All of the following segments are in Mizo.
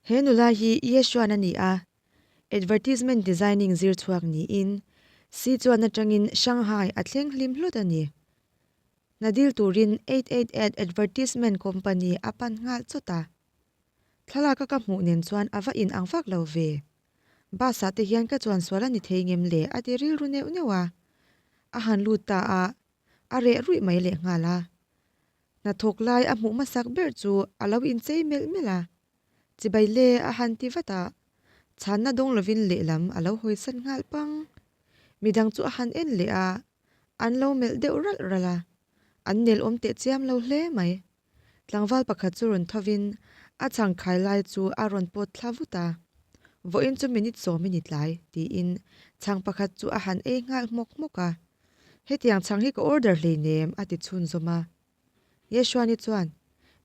He nula hi Yeshuan a ni a, advertisement designing zir chhuak niin Sichuan atangin Shanghai a thleng hlim hlut a ni. Hna dil turin 888 Advertisement Company a pan nghal chawt a. Thlalak a ka hmuh nen chuan a va in ang vak lo ve. Bus ah te hian ka chuan sual a ni thei ngem le a ti rilru neuh neuh a. A han lut ta a, a reh ruih mai leh nghal a. Hnathawk lai a hmuh hmasak ber chu a lo inchei melh melh a. Chibai le a han ti vat a, chhanna dawng lovin lehlam a lo hawisan nghal pang. Midang chu a han en leh a, an lo melh deuh ralh ralh a. An nel awm teh chiam lo hle mai. Tlangval pakhat chu rawn thovin a chhangkhai lai chu a rawn pawt thla vut a, Vawiin chu minute sawm i ni tlai, tiin chhang pakhat chu a han ei nghal hmawk hmawk a. Hetiang chhang hi ka order hleinem, a ti chhunzawm a. Yeshuani chuan,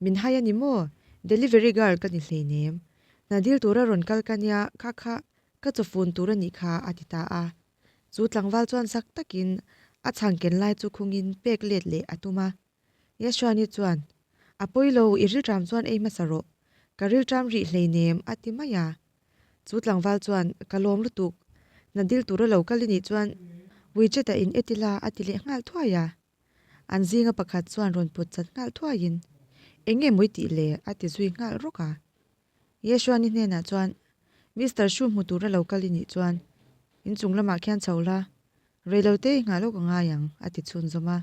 Min hai a ni maw? Delivery girl ka ni hleinem. Hna dil tura rawn kal ka nia, kha kha ka chawfun tur a nih kha, a ti ta a. Chu tlangval chuan zak takin a chhang ken lai chu khungin pek let leh a tum a. Yeshuani chuan, A pawi lo, i rilṭam chuan ei hmasa rawh. Ka rilṭam rih hleinem, a ti mai a. Chu tlangval chuan, Ka lawm lutuk. Na dil tura lo kal i nih chuan WeChat-ah in e ti la, a ti leh nghal thuai a. An zinga pakhat chuan rawn put chat nghal thuaiin, Eng nge mawi tih le? a ti zui nghal rawk a. Yeshuani hnenah chuan, Mister Shu hmu tura lo kal i nih chuan inchung lamah khian chho la, reilote i nghah lawk a ngai ang, a ti chhunzawm a.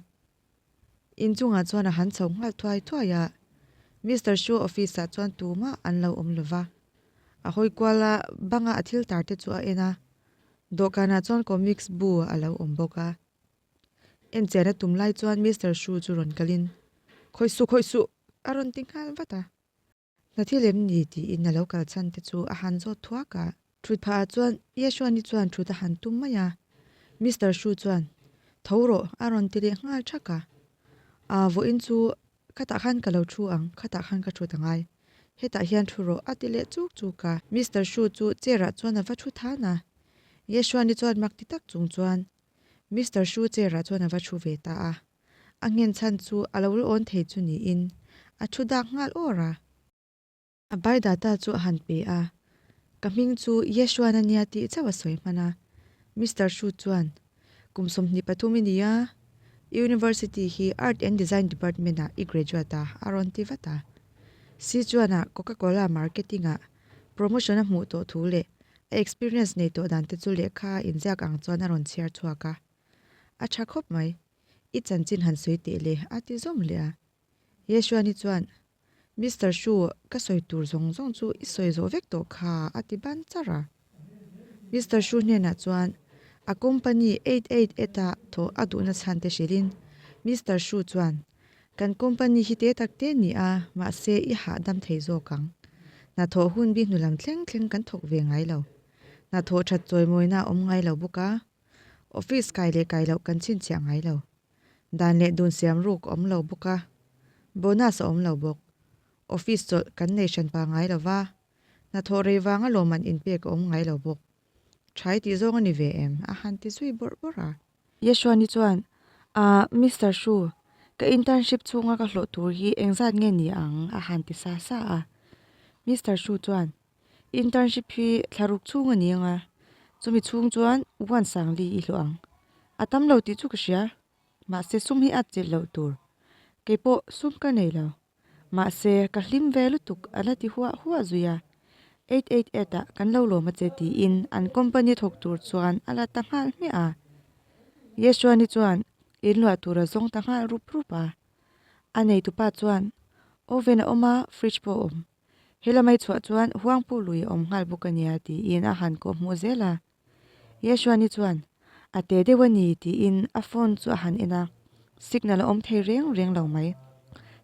Inchungah chuan a han chho nghal thuai thuai a, Mister Shu office ah chuan tumah an lo awm lova. A hawi kual a, banga a thil tar te chu a en a, dawhkanah chuan comics bu a lo awm bawk a. Enchian a tum lai chuan Mister Shu chu rawn kalin, Khawih suh, khawih suh! a rawn ti nghal vat a. Hna thil em ni tiin a lo kal chhan te chu a han zawt thuak a. Thut phah ah chuan Yeshuani chuan thut a han tum mai a. Mister Shu chuan, Tho rawh, a rawn ti leh nghal thak a. Aa vawiin chu khatah khan ka lo thu ang, khatah khan ka thut angai. Hetah hian thu rawh, a ti leh chuk chuk a. Mister Shu chu chair ah chuan a va thu than a. Yeshuani chuan mak ti tak chung chuan Mister Shu chair ah chuan a va thu ve ta a. A nghen chhan chu a lo awn thei chu niin a thu dak nghal awr a. A bai data chu a han pe a, Ka hming chu Yeshuan a nia tih chauh a sawi hman a. Mister Shu chuan, Kum 23 i ni a, University hi Art and Design Department ah i graduate a, a rawn ti vat a. Sichuan-ah Coca-Cola marketing-ah promotion a hmuh tawh thu leh a experience nei tawh dan te chu lehkha inziak ang chuan a rawn chhiar chhuak a. A tha khawp mai. I chanchin han sawi teh le, a ti zawm leh a. Yeshuani chuan, Mister Shu, ka sawi tur zawng zawng chu i sawi zawh vek tawh kha, a ti ban char a. Mister Shu hnenah chuan a company 888 a thawh a duhna chhan te hrilhin Mister Shu chuan, Kan company hi te tak te ni a, mahse i hahdam thei zawk ang. Hnathawh hun bi hnu lam thleng thleng kan thawk ve ngai lo. Hnathawh that chawimawina a awm ngai lo bawk a. Office kai leh kai loh kan chhinchhiah ngai lo. Dan leh dun siam ruk a awm lo bawk a, bonus a awm lo bawk. Office chawlh kan nei hran pa ngai lo va, hnathawh rei vanga lawmman inpek a awm ngai lo bawk. Thai tih zawng a ni ve em? a han ti zui bawrh bawrh a. Yeshuani chuan, Ahh, Mister Shu, ka internship chhunga ka hlawh tur hi engzat nge ni ang? a han ti sa sa a. Mister Shu chuan, Internship hi thlaruk chhung a ni ang a, chumi chhung chuan one sang li i hlawh ang. A tam lo tih chu ka hria, mahse sum hi a chilh loh tur. Kei pawh sum ka nei lo, mahse ka hlim ve lutuk a la ti huah huah zui a. 888 ah kan lo lawm a che tiin an company thawk tur chuan a la ta nghal hmiah a. Yeshuani chuan inluah tur a zawng ta nghal rup rup a. A neitupa chuan oven a awm a, fridge pawh a awm. He lamai chhuah chuan huangpu lui a awm nghal bawk a nia tiin a han kawh hmuh zel a. Yeshuani chuan, A te deuh a ni tiin a phone chu a han en a, signal a awm thei reng reng lo mai.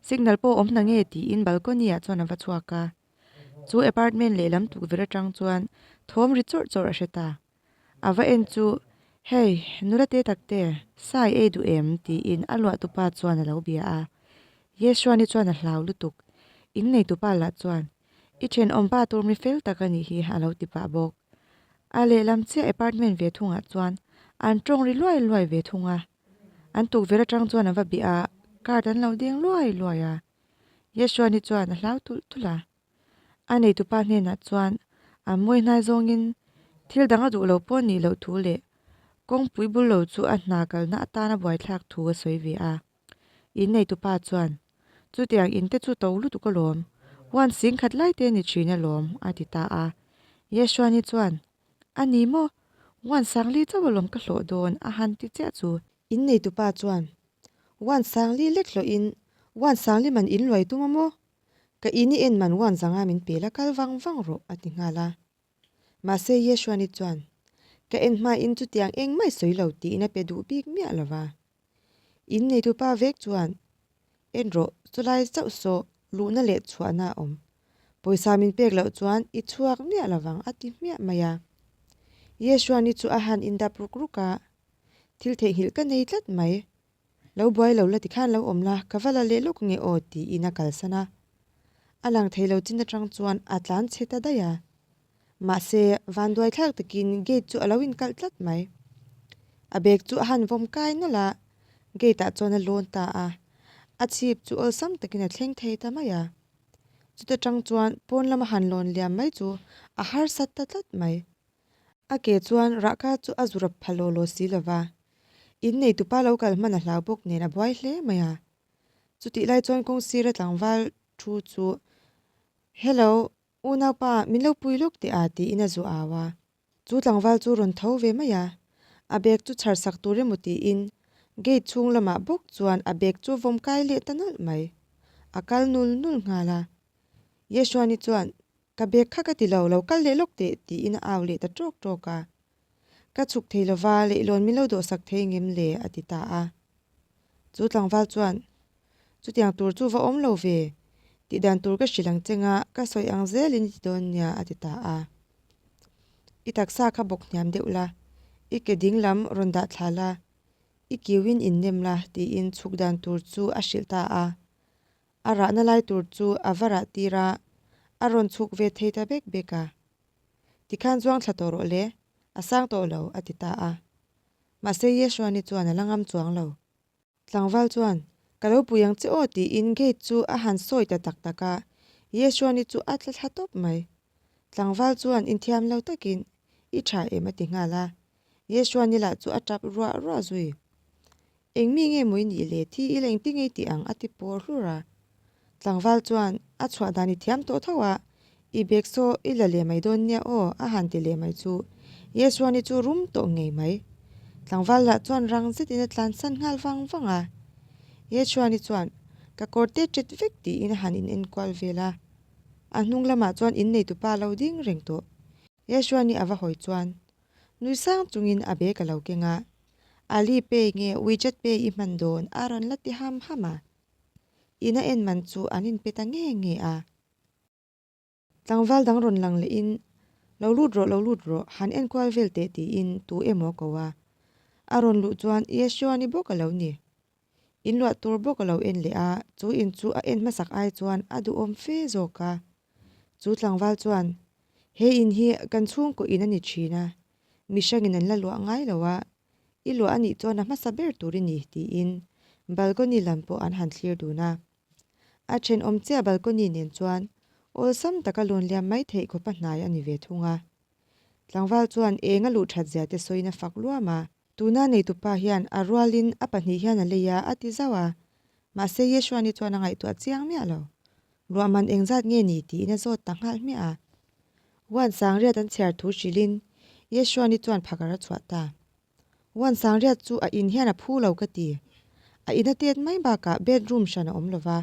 Signal pawh a awm na nge tiin balcony ah chuan a va chhuak a. Chu apartment lehlam tukverh atang chuan thawm ri chawrh chawrh a hre ta. A va en chu, Hei, nula te tak te, sai ei duh em? tiin a luahtupa chuan a lo bia a. Yeshuani chuan a hlau lutuk. In neitupa lah chuan, I thenawmpa tur mi fel tak a nih hi, a lo ti pah bawk. A lehlam chiah apartment ve thungah chuan an tawng ri luai luai ve thung a. An tukverh atang chuan a va bih a, card an lo deng luai luai a. Yeshuani chuan a hlau tulh tulh a. A neitupa hnenah chuan an mawi hnai zawngin thil dang a duh lo pawh nih loh thu leh kawngpui bul lo chu a hna kalna atana buaithlak thu a sawi ve a. In neitupa chuan, Chutiang in te chu to lutuk alawm, huan sing khat lai te ni thin alawm, a ti ta a. Yeshuani chuan, A ni maw? Huan sangli chauh alawm ka hlawh dawn, a han ti chiah chu. In neitupa chuan, Huan sangli lek hlawhin huan sangli man in luai tum a maw? Ka in i en man huan zanga min pe la kal vang vang rawh, a ti nghal a. Mahse Yeshuani chuan, Ka en hmain chutiang engmah i sawi lo tiin a pe duh bik miah lo va. In neitupa vek chuan, En rawh, chulai chauh saw luhna leh chhuahna a awm. Pawisa min pek loh chuan i chhuak miah lo vang a ti hmiah mai a. Yeshuani chu a han indap ruk ruk a, Thil theihnghilh ka nei tlat mai. Lo buai lo la tikhan lo awm la, ka va la leh lawk nge aw tiin a kalsan a. A lang thei lo chin atang chuan a tlan chhe ta daih a. Mahse, vanduai thlak takin gate chu a lo inkalh tlat mai. A bag chu a han vawm kai nawlh a, gate ah chuan a lawn ta a. A chhip chu awlsam takin a thleng thei ta mai a. Chuta tang chuan pawn lama han lawn liam mai chu a harsat ta tlat mai. A ke chuan rahka chu a zu rap pha law law si lova. In neitupa lo kal hman a hlau bawk nen a buai hle mai a. Chutih lai chuan kawng sira tlangval thu chu, Hello, unaupa, min lo pui lawk teh a tiin a zu au a. Chu tlangval chu rawn tho ve mai a, a bag chu chhar sak tur emaw tiin gate chhung lamah bawk chuan a bag chu vawm kai leh ta nawlh mai. A kal nul nul nghal a. Yeshuani chuan, Ka bag kha ka ti lo, lo kal leh lawk teh tiin a au leh ta tawk tawk a. Ka chhuk thei lova, leihlawn min lo dawhsak thei ngem le a ti ta a. Chu tlangval chuan, Chutiang tur chu va awm lo ve, tih dan tur ka hrilh ang cheng a, ka sawi ang zelin i ti dawn nia a ti ta a. I taksa kha bawk hniam deuh la, i ke ding lam rawn dah thla la, i kiuin innem la tiin chhuk dan tur chu a hrilh ta a. A rahna lai tur chu a va rah tir a, a rawn chhuk ve thei ta bek bek a. Tikhan zuang thla tawh rawh le, a sang tawh lo, a ti ta a. Mahse Yeshuani chuan a la ngam chuang lo. Tlangval chuan, Ka lo pui ang che aw tiin gate chu a han sawi ta tak tak a, Yeshuani chu a tla thla tawp mai. Tlangval chuan inthiam lo takin, I tha em a ti nghal a. Yeshuani lah chu a tap ruah ruah zui. Eng mi nge maw i nih le, thi ila engti ngei tih ang a ti pawr hlur a. Tlangval chuan a chhuah dan i thiam tawh tho a, i bag saw i la leh mai dawn nia aw a han ti leh mai chu Yeshuani chu rum tawh ngei mai. Tlangval lah chuan rang zetin a tlansan nghal vang vang a. Yeshuani chuan ka kawr te ṭet vek tiin a han in enkual vel a. A hnung lamah chuan inneitupa a lo ding reng tawh. Yeshuani a va hawi chuan Nui sang chungin a bag a lo keng a, Ali Pay nge WeChat Pay i hman dawn a rawn la ti ham ham a. Ina en man chu an inpe ta nge nge a. Tlangval dang rawn lang lehin, Lo lut rawh, lo lut rawh, han enkual vel teh tiin tu emaw a ko a. A rawn luh chuan Yeshua-ni bawk a lo ni. In luah tur bawk a lo en leh a, chu in chu a en hmasak ai chuan a duhawm fe zawk a. Chu tlangval chuan, He in hi kan chhungkaw in a ni thin a, mihrangin an la luah ngai lo a, i luah a nih chuan a hmasa ber tur i ni, tiin balcony lam pawh an han thlir dun a. A thenawm chiah balcony nen chuan awlsam taka lawn liam mai theih khawpa hnai a ni ve thung a. Tlangval chuan eng a luh that zia te sawiin a fak luam a. Tuna neitupa hian a rualin a pahnih hian a lei a, a ti zauh a. Mahse Yeshuani chuan a ngaihtuah chiang miah lo. Ruahman engzat nge ni tiin a zawt ta nghal hmiah a. Huan sangriat an chhiar thu hrilhin Yeshuani chuan phakar a chhuah ta. Huan sangriat chu a in hian a phu lo ka ti. A in a tet mai bakah bedroom hran a awm lo va.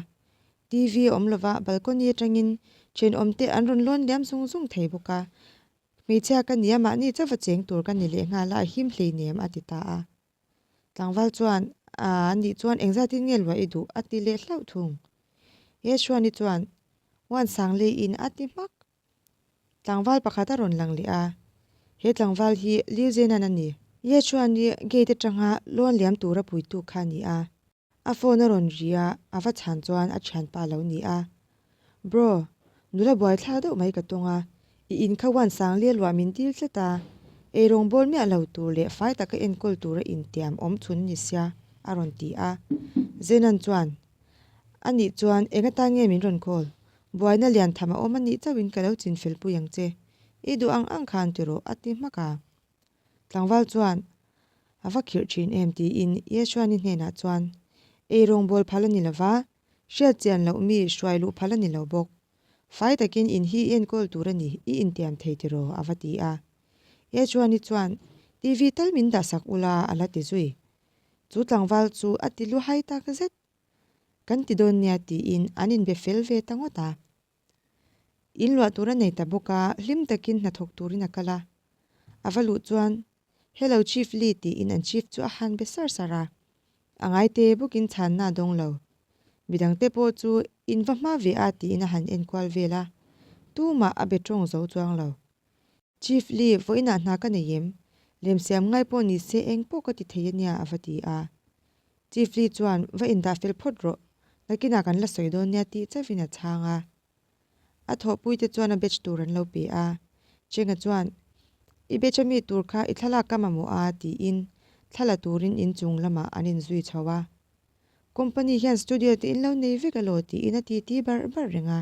TV a awm lo va, balcony atangin thenawmte an rawn lawn liam zung zung thei bawk a. Hmeichhia ka nia mahni chauva cheng tur ka ni leh nghal a, a him hleinem a ti ta a. Tlangval chuan, Aa, nih chuan engzatin nge luah i duh? a ti leh hlauh thung. Yeshuani chuan, Uan sang leiin a ti hmak. Tlangval pakhat a rawn lang leh a, he tlangval hi Liu Zenan a ni. Yeshuani gate atanga lawn liam tura puitu kha a ni a. A phone a rawn ri a, a va chhan chuan a thianpa a lo ni a. Bro, nula buaithlak deuh mai ka tawng a, i in kha uan sang lial luah min dil tlat a, eirawng bawl miah lo tur leh fai taka enkawl tura intiam awm chhun ni sia, a rawn ti a. Zenan chuan, A nih chuan eng atan nge min rawn call? Buaina lian tham a awm a nih chauhin ka lo chinfel pui ang che. I duh ang ang khan ti rawh, a ti hmak a. Tlangval chuan, A va khirh thin em tiin Yeshuani hnenah chuan, Ei rawngbâwl phal a ni lo va, hriat chian loh mi hruai luh phal a ni lo bawk. Fai takin in hi i enkawl tur a ni, i intiam thei tiraw? a va ti a. Yeshuani chuan, TV tal min dahsak ula, a la ti zui. Chu tlangval chu a ti luhai tak zet. Kan ti dawn nia tiin an inbe fel ve ta ngawt a. In luah tur a nei ta bawk a, hlim takin hnathawk turin a kal a. A va luh chuan, Hello Chief Lee tiin an Chief chu a han be sar sar a. A ngaite bawkin chhanna a dawng lo. Midangte pawh chu in va hma ve a tiin a han enkual vel a. Tumah a be tawng zo chuang lo. Chief Lee, vawiinah hna ka nei em? Lemsiam ngai pawh ni se eng pawh ka ti thei a nia a va ti a. Chief Lee chuan, Va indah fel phawt rawh, nakinah kan la sawi dawn nia tih chauhin a chhang a. A thawhpuite chuan a batch tur an lo pe a. Chenga chuan, I batch a mi tur kha i thlalak ka mamawh a tiin thla la turin inchung lamah an inzui chho a. Company hian studio te in lo nei vek alaw tiin a titi barh barh reng a.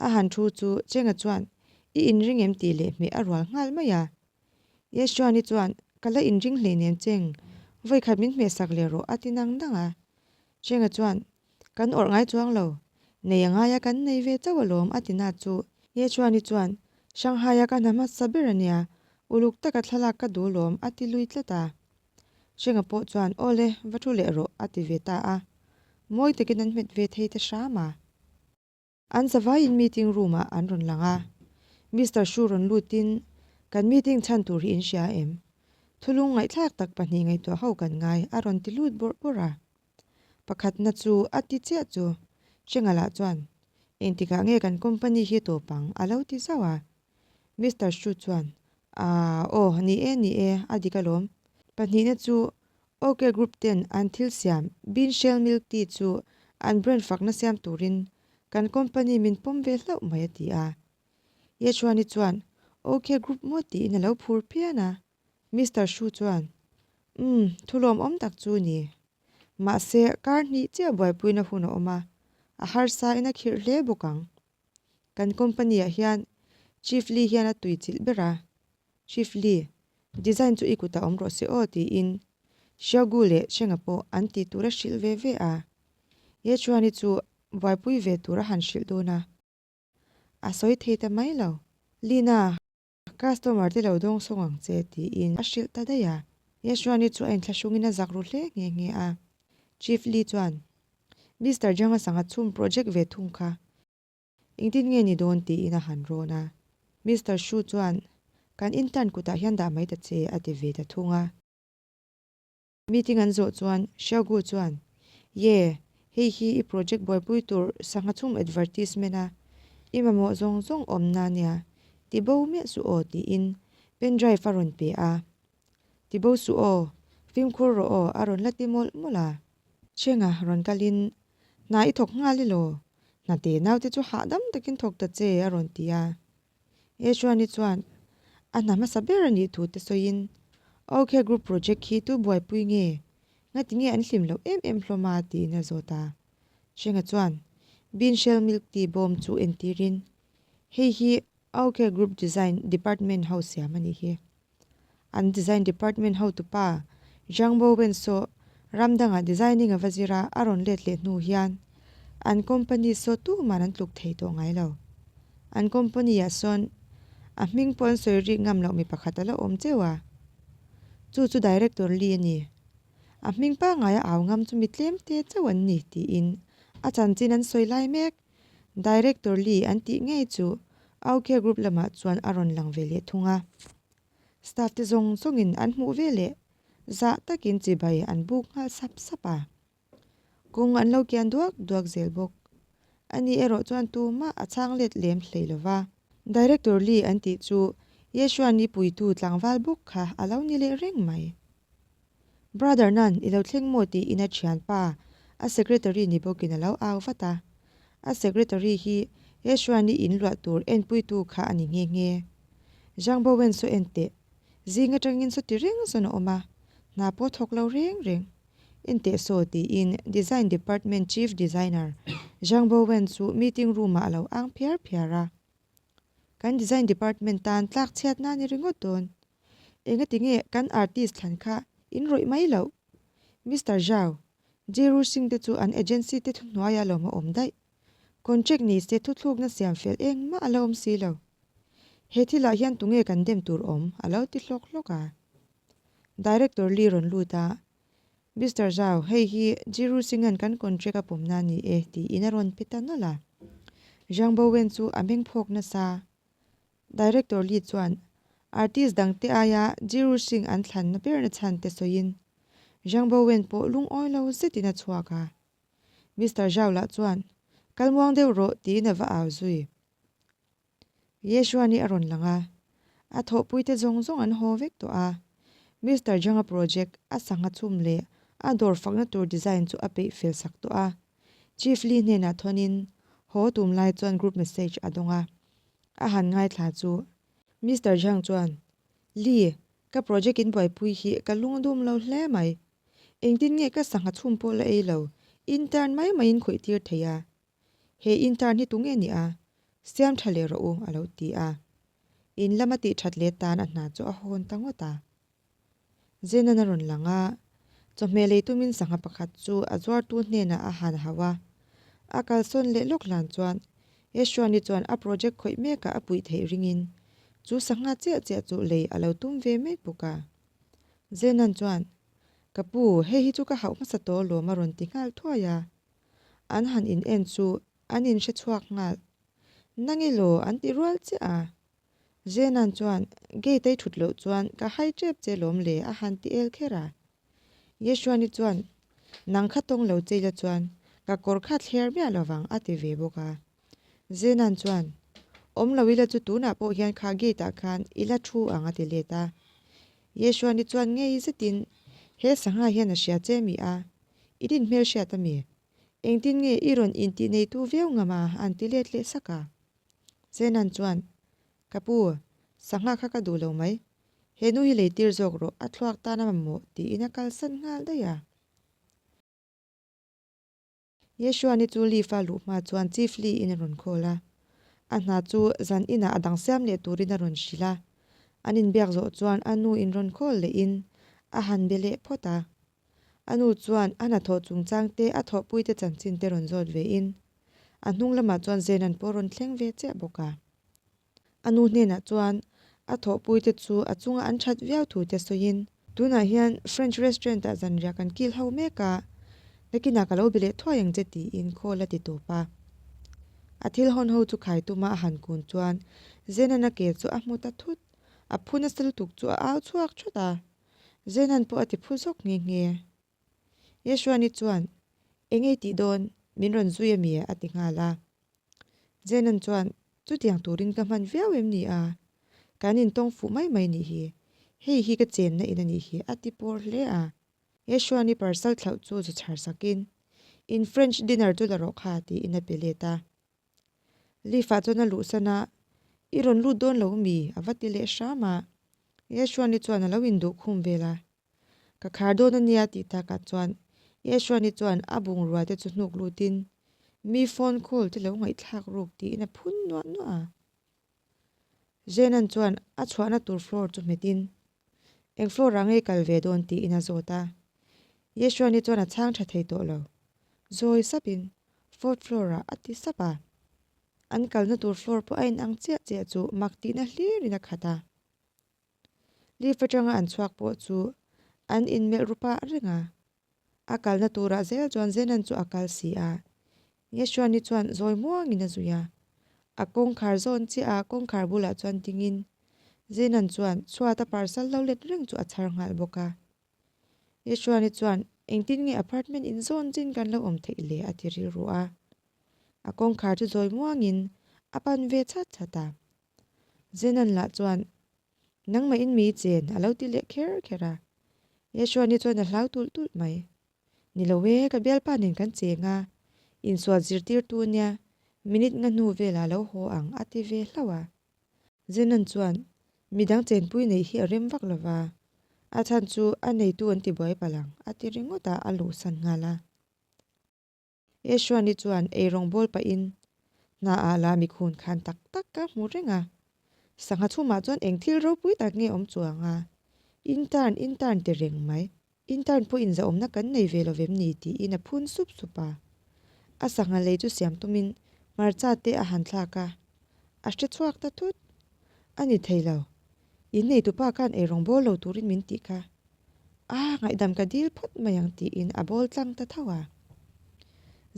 A han thu chu Chenga chuan, I inring em tih leh hmeh a rual nghal mai a. Yeshuani chuan, Ka la inring hleinem Cheng, vawikhat min hmehsak leh rawh a ti nang nang a. Chenga chuan, Kan awrh ngai chuang lo, nei a ngai a kan nei ve chauh alawm a ti na chu. Yeshuani chuan, Shanghai-a ka hna hmasa ber a nia, uluk taka thlalak ka duh alawm a ti lui tlat a. Chenga pawh chuan, Aw le, va thu leh rawh a ti ve ta a. Mawi takin an hmet ve thei ta hram a. An zavaiin meeting room ah an rawn lang a. Mister Shu rawn lutin, Kan meeting chhan tur hi in hria em? Thulung ngaihthlak tak pahnih ngaihtuah ho kan ngai a rawn ti lut bawrh bawrh a. Pakhatna chu a ti chiah chu Hrengalah chuan, Engtikah nge kan company hi tawp ang? a lo ti zauh a. Mister Shu chuan, Aaa, aw, ni e, ni e, a dik alawm. Pahnihna chu OK Group ten an thil siam Bean Shell Milk Tea chu an brand fakna siam turin kan company min pawm ve hlauh mai a ti a. Yechhuani chuan OK Group maw tiin a lo phur phian a. Mister Shu chuan Umm, thu lawmawm tak chu ni. Mahse, kar hnih chiah buaipuina hun a awm a, a harsa in a khirh hle bawk ang. Kan company ah hian Chief Lee hian a tui chilh ber a, Chief Lee, design chu i kutah awm rawh se aw tiin Xiaogu leh Shenga pawh an tih tur a hrilh ve ve a. Ye Chuani chu buaipui ve tur a han hrilh dawn a, a sawi thei ta mai lo. Lina, customer te lo dawng sawng ang che tiin a hrilh ta daih a. Ye Chuani chu a inthlahrungin a zak ru hle nghe nghe a. Chief Lee chuan, Mister Zhang a sangha chhum project ve thung kha. Engtin nge ni dawn tiin a han rawn a. Mister Shu chuan, Kan intern kutah hian dah mai ta che, a ti ve ta thung a. Meeting an zawh chuan Xiaogu chuan, Ye, hei hi i project buaipui tur sangha chhum advertisement a, i mamawh zawng zawng awmna nia, ti bo miah suh aw tiin pen drive a rawn pe a. Ti bo suh aw, fimkhur rawh aw a rawn la ti mawlh mawlh a. Chhenga rawn kalin, Hna i thawk nghal elaw? Hna te naute chu hahdam takin thawk ta che a rawn ti a. Yeshuani chuan a hna hmasa ber a nih thu te sawiin, OK group project hi tu buaipui nge? Ngati nge an hlim loh em em hlawm a? tiin a zawt a. Chhenga chuan bean shell milk tea bawm chu entirin, Hei hi OK group design department ho siam a nih hi. An design department hotupa Zhang Bowen saw ram dangah designing a va zir a, a rawn let leh hnu hian an company saw tuman an tluk thei tawh ngai lo. An company ah sawn a hming pawh an sawi rik ngam loh mi pakhat a la awm cheu a, chu chu director Li a ni. A hming pangngai a au ngam chu mi tlem te chauh an ni tiin a chanchin an sawi lai mek. Director Li an tih ngei chu Aukhe Group lamah chuan a rawn lang ve leh thung a. Staff te zawng zawngin an hmuh ve leh zah takin chibai an buk nghal sap sap a. Kawng an lo kian duak duak zel bawk. Ani erawh chuan tumah a chhang let lem hlei lo va. Director Li an tih chu Yeshua ni puitu tlangval bawk kha a lo ni leh reng mai. Brother Nan, i lo thleng maw tiin a thianpa, a secretary ni bawkin a lo au vat a. A secretary hi Yeshuani in luah tur enpuitu kha a ni nghe nghe. Zhang Bowen saw en teh, zing atangin saw ti reng zawn a awm a, hna pawh thawk lo reng reng. Enteh saw tiin Design Department Chief Designer Zhang Bowen chu meeting room-ah a lo ang phiar phiar a. Kan Design Department tan tlak chhiatna a ni ringawt dawn. Engati nge kan artist thlan kha in rawih mai loh? Mister Zhao, Jeru Singh te chu an agency te thuhnuaiah lawm a awm daih. Contract ni se thuthlukna siam fel engmah a la awm si lo. He thilah hian tunge kan dem tur awm a lo ti hlawk hlawk a. Director Lee rawn lut a, Mister Zhao, hei hi Jiru Singh-a'n kan contract a pawmna a ni e tiin a rawn pe ta nawlh a. Zhang Bowen chu a meng phawk nasa. Director Lee chuan artist dangte aia Jiru Singh an thlanna berna chhan te sawiin Zhang Bowen pawh lungawi lo zetin a chhuak a. Mister Zhao lah chuan, Kal muang deuh rawh tiin a va au zui. Yeshua-ni a rawn lang a, a thawhpuite zawng zawng an haw vek tawh a. Mister Zhang-a project a sangha chhum leh a dawr fakna tur design chu a peih fel sak tawh a. Chief Li hnenah thawnin haw tum lai chuan group message a dawng a, a han ngaithla chu. Mister Zhang chuan, Li, ka project in buaipui hi ka lungdum lo hle mai. Engtin nge ka sangha chhum pawh la ei lo, intern mai maiin khawih tir thei a. He intern hi tunge ni a? Siam tha leh rawh u, a lo ti a. In lama tih that leh tan a hna chu a hawn ta ngawt a. Zenan a rawn lang a, chawhmeh lei tumin sangha pakhat chu a zuartu hnenah a han hauh a. A kalsawn leh lawk hlan chuan Yeshuani chuan a project khawih mekah a puih theih ringin chu sangha chiah chiah chu lei a lo tum ve mek bawk a. Zenan chuan, Ka pu, hei hi chu ka hauh hmasa tawh alawm a rawn ti nghal thuai a. An han in en chu an in hre chhuak nghal. Nang elaw an ti rual chiah a. Zenan chuan, Gate a i thut loh chuan ka hai tep che lawm le a han ti el kher a. Yeshuani chuan, Nang kha tawng lo che ila chuan ka kawr kha thler miah lovang a ti ve bawk a. Zenan chuan, Awm lo ila chu tunah pawh hian kha gate ah khan i la thu ang a ti let a. Yeshuani chuan ngei zetin, He sangha hian a hria che mi a? I din hmel hriat a mi? Engtin nge i rawn intih neitu viau ngam a? an ti let leh sak a. Zenan chuan, Ka pu, sangha kha ka duh lo mai. He nu hi lei tir zawk rawh, a thluak tan a mamawh tiin a kalsan nghal daih a. Yeshuani chu Leaf-a luh hma chuan Chief Lee-in a rawn call a. A hna chu zan inah a dang siam leh turin a rawn hrilh a. An inbiak zawh chuan a nu in rawn call lehin a han be leh phawt a. A nu chuan a hnathawh chungchang te a thawhpuite chanchin te rawn zawt vein a hnung lamah chuan Zenan pawh rawn thleng ve chiah bawk a. A nu hnenah chuan a thawhpuite chu a chunga an that viau thu te sawiin, Tunah hian French restaurant ah zanriah kan kil ho mek a, nakinah ka lo be leh thuai ang che tiin call a ti tawp a. A thil hawn ho chu khai tuma a han kun chuan Zenan a ke chu a hmu ta thut, a phu nasa lutuk chu a au chhuak thawt a. Zenan pawh a ti phu zawk nghe nghe. Yeshuani chuan, Eng ei tih dawn, min rawn zui a mi? a ti nghal a. Zenan chuan, Chutiang turin ka hman viau em ni a? Kan intawng fuh mai mai nih hi. Hei hi ka chenna in a nih hi, a ti pawr hle a. Yeshuani parcel thlauh chu zu chhar sakin, In French dinner chu la rawh kha, tiin a pe let a. Leaf-ah chuan a luhsan a, I rawn lut dawn lo mi? a va ti leh hram a. Yeshuani chuan a lo induh khum vel a. Ka khar dawn a nia tih takah chuan Yeshuani chuan a bungrua te chu hnuk lutin mi phone call te lo ngaihthlak ruk tiin a phun nuah nuah a. Zenan chuan a chhuahna tur floor chu hmetin eng floor ah nge kal ve dawn tiin a zawt a. Yeshuani chuan a chhang tha thei tawh lo. Zawi sapin fourth floor ah a ti sap a. An kalna tur floor pawh a inang chiah chiah chu mak tihna hlirin a khat a. Lift atanga an chhuak pawh chu an inmelh ru pah reng a. A kalna turah zel chuan Zenan chu a kal si a. Yeshuani chuan zawi muangin a zui a. A kawngkhar zawn chiah a kawngkhar bulah chuan dingin Zenan chuan chhuata parcel lo let reng chu a chhar nghal bawk a. Yeshuani chuan engtin nge apartment in zawn chin kan lo awm theih le a ti rilru a. A kawngkhar chu zawi muangin a pan ve chhat chhat a. Zenan lah chuan, Nangmah in mi chen a lo ti leh kher kher a. Yeshuani chuan a hlau tulh tulh mai. Ni lo e, ka bialpa nen kan cheng a, insual zirtirtu nia, minute nga hnu velah lo haw ang a ti ve hlauh a. Zenan chuan, Midang chenpui neih hi a rem vak lo va. A chhan chu a neitu an ti buai palh ang, a ti ringawt a, a luhsan nghal a. Yeshuani chuan eirawng bawl pahin hna ah lah mikhun khan tak tak ka hmu reng a, sangha chhumah chuan eng thil ropui tak nge awm chuang a, intern intern ti reng mai, intern pawh inzahawmna kan nei ve lo vem ni tiin a phun sup sup a. A sangha lei chu siam tumin hmarcha te a han thlak a, a hre chhuak ta thut. A ni thei lo, in neitupa khan eirawng bawl lo turin min tih kha. A, ngaihdam ka dil phawt mai ang tiin a bawl tlang ta tho a.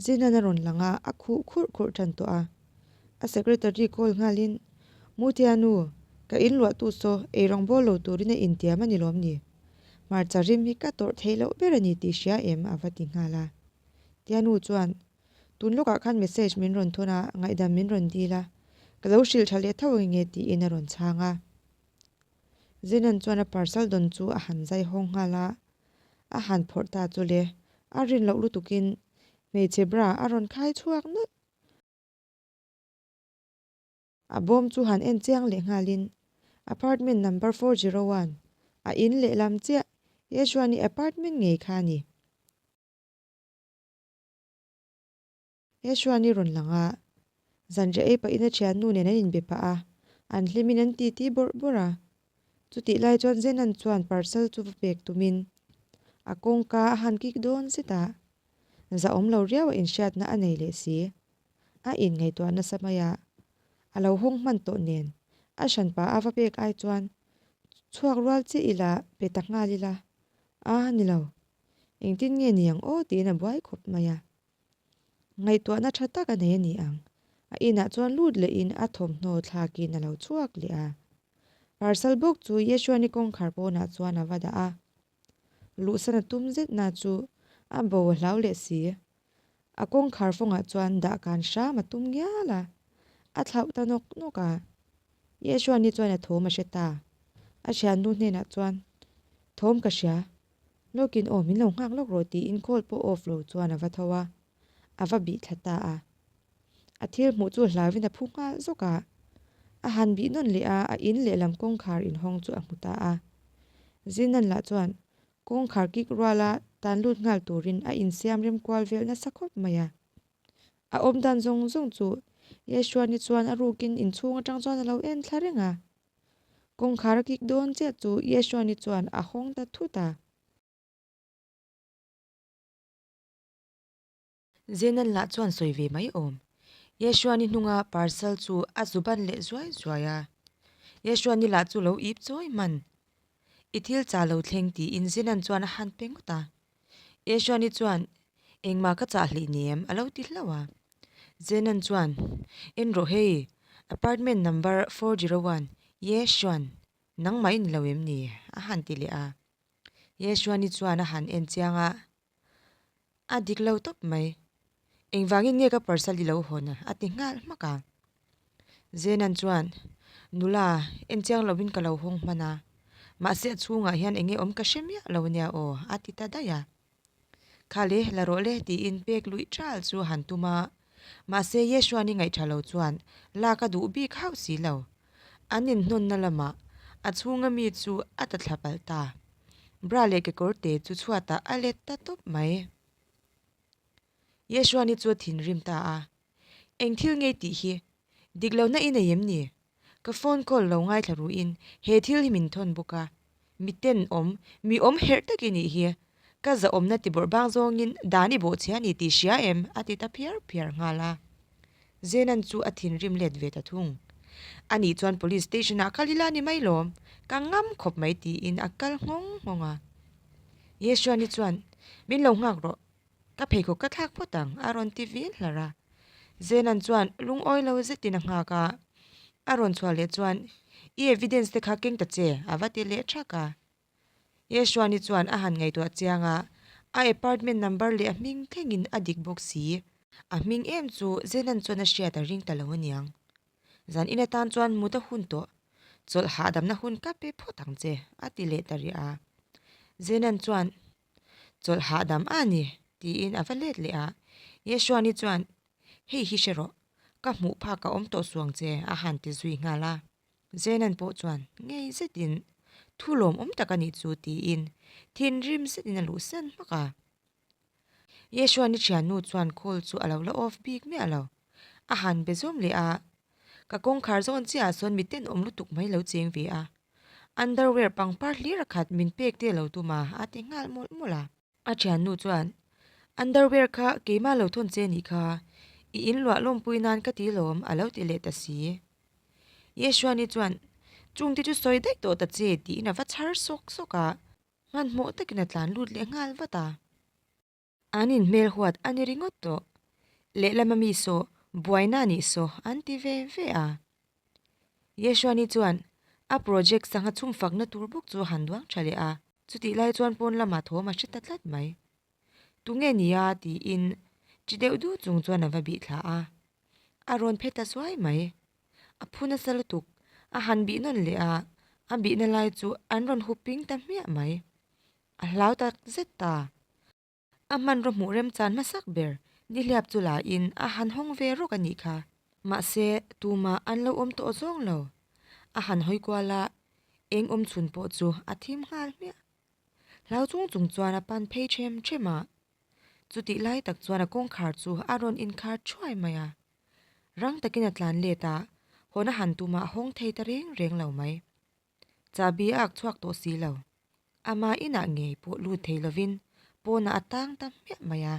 Zinan a rawn lang a, a khuh khurh khurh tan tawh a. A secretary call nghalin, Mutia nu, ka in luahtu saw eirawng bawl lo turin a intiam a ni lawm ni? Hmarcha rim hi ka tawrh theih loh ber a ni tih hria em? a va ti nghal a. Tia nu chuan, Tun lawkah khan message min rawn thawn a, ngaihdam min rawn dil a, ka lo hrilh tha leh tho ang nge tiin a rawn chhang a. Zenan chuan a parcel dawn chu a han zai hawng nghal a, a han phawrh ta chu le, a rin loh lutukin hmeichhe bra a rawn khai chhuak nawlh. A bawm chu han en chiang leh nghalin apartment number 401 a in lehlam chiah Yeshuani apartment ngei kha a ni. Yeshuani rawn lang a, zanriah ei pahin a thiannu nen an inbe pah a, an hlimin an titi bawrh bawrh a. Chutih lai chuan Zenan chuan parcel chu va pek tumin a kawngka a han kik dawn zet a, zahawm lo riau a inhriatna a nei leh si. A inngaihtuah nasa mai a, a lo hawng hman tawh nen a hranpa a va pek ai chuan chhuak rual chiah ila pe ta nghal ila, a ni lo, engtin nge ni ang aw tiin a buai khawp mai a. Ngaihtuahna tha tak a nei a ni ang. A inah chuan lut lehin a thawmhnaw thlakin a lo chhuak leh a. Parcel bawk chu Yeshuani kawngkhar pawnah chuan a va dah a. Luhsan a tum zetna chu a bo a hlau leh si. A kawngkhar fawngah chuan dahkan hram a tum ngial a. A thlauh ta nawk nawk a. Yeshuani chuan a thawm a hre ta. A thiannu hnenah chuan, Thawm ka hria. Lawkin aw min lo nghak lawk rawh tiin call pawh off lo chuan a va tho a, a va bih thla ta a. A thil hmuh chu hlauin a phu nghal zawk a. A han bih nawn leh a, a in lehlam kawngkhar inhawng chu a hmu ta a. Zinan lah chuan kawngkhar kik ruala tan lut nghal turin a insiam rem kual vel nasa khawp mai a. A awm dan zawng zawng chu Yeshuani chuan a rukin inchhung atang chuan a lo en thla reng a. Kawngkhar a kik dawn chiah chu Yeshuani chuan a hawng ta thut a. Zenan lah chuan sawi ve mai awm. Yeshuani hnunga parcel chu a zu ban leh zuai zuai a. Yeshuani lah chu lo ip chawi hman. I thil chah lo thleng tiin Zenan chuan a han pe ngawt a. Yeshuani chuan engmah ka chah hlih ni em a lo ti hlauh a. Zenan chuan, En rawh hei, apartment number 401, Yeshuan, nangmah i ni lo em ni? a han ti leh a. Yeshuani chuan a han en chiang a, A dik lo tawp mai. Engvangin nge ka parcel i lo hawn a? a ti nghal hmak a. Zenan chuan, Nula, en chiang lovin ka lo hawng hman a. Mahse a chhungah hian enge awm ka hre miah lo ania aw, a ti ta daih a. Kha le, la rawh le, tiin pek luih ṭal chu a han tum a. Mahse Yeshuani ngaihṭha lo chuan lak a duh bik hauh si lo. An inhnawnna lamah a chhunga mi chu a ta thla palh ta. Bra leh kekawr te chu chhuatah a let ta tawp mai. Yeshuani chu a thinrim ta a. Eng thil ngei tih hi dik lohna i nei em ni? Ka phone call lo ngaithla ruin he thil hi min thawn bawk a. Mi tenawm, mi awm herh tak i nih hi. Ka zahawmna ti bawrh bang zawngin dan i bawhchhia a ni tih hria em? a ti ta phiar phiar nghal a. Zenan chu a thinrim let ve ta thung. Anih chuan police station ah kal ila ni mai lawm, ka ngam khawp mai tiin a kal nghawng nghawng a. Yeshuani chuan, Min lo nghak rawh, Ka pheikhawk ka thlak phawt ang, a rawn ti vin hlar a. Zenan chuan lungawi lo zetin a nghak a. A rawn chhuah leh chuan, I evidence te kha keng ta che, a va ti leh thak a. Yeshuani chuan a han ngaihtuah chiang a, a apartment number leh a hming thlengin a dik bawk si. A hming em chu Zenan chuan a hriat a ring ta lo aniang. Zan in atan chuan mut a hun tawh, chawlh hahdamna hun ka pe phawt ang che, a ti leh ta rih a. Zenan chuan, Chawlh hahdam a ni, tiin a va let leh a. Yeshuani chuan, Hei hi hre rawh, ka hmuh phak a awm tawh suang che, a han ti zui nghal a. Zenan pawh chuan ngei zetin, Thu lawmawm tak a nih chu tiin thinrim zetin a luhsan hmak a. Yeshuani thiannu chuan call chu a lo la off bik miah lo. A han be zawm leh a, Ka kawngkhar zawn chiah ah sawn mi tenawm lutuk mai lo cheng ve a. Underwear pangpar hlir a khat min pek te lo tum a, a ti nghal mawlh mawlh a. A thiannu chuan, Underwear kha keimah lo thawn che nih kha, i inluah lawmpui nan ka ti lawm, a lo ti leh ta si. Yeshuani chuan, Chungte chu sawi daih tawh ta che, tiin a va chhar sawk sawk a. Hmanhmawh takin a tlan lut leh nghal vat a. An inhmel huat a ni ringawt tawh. Lehlama mi saw buaina a nih saw an ti ve ve a. Yeshuani chuan a project sangha chhum fakna tur bawk chu a han duang tha leh a. Chutih lai chuan pawn lamah thawm a hre ta tlat mai. Tunge nia tiin chi deuh du chung chuan a va bih thla a. A rawn phe ta zuai mai. A phu nasa lutuk, a han bih nawn leh a, a bihna lai chu an rawn hup ping ta hmiah mai. A hlau tak zet ta. A hmanraw hmuh remchan hmasak ber nihliap chu la in a han hawng ve rawk a nih kha. Mahse, tumah an lo awm tawh zawng lo. A han hawi kual a, eng awm chhun pawh chu a thim nghal hmiah. Hlau chung chung chuan a pan phei ṭhem ṭhem a. Chutih lai tak chuan a kawngkhar chu a rawn inkhar thuai mai a. Rang takin a tlan let a, hawn a han tumah a hawng thei ta reng reng lo mai. Chahbi a ak chhuak tawh si lo. Ama inah ngei pawh lut thei lovin pawnah a tang ta hmiah mai a.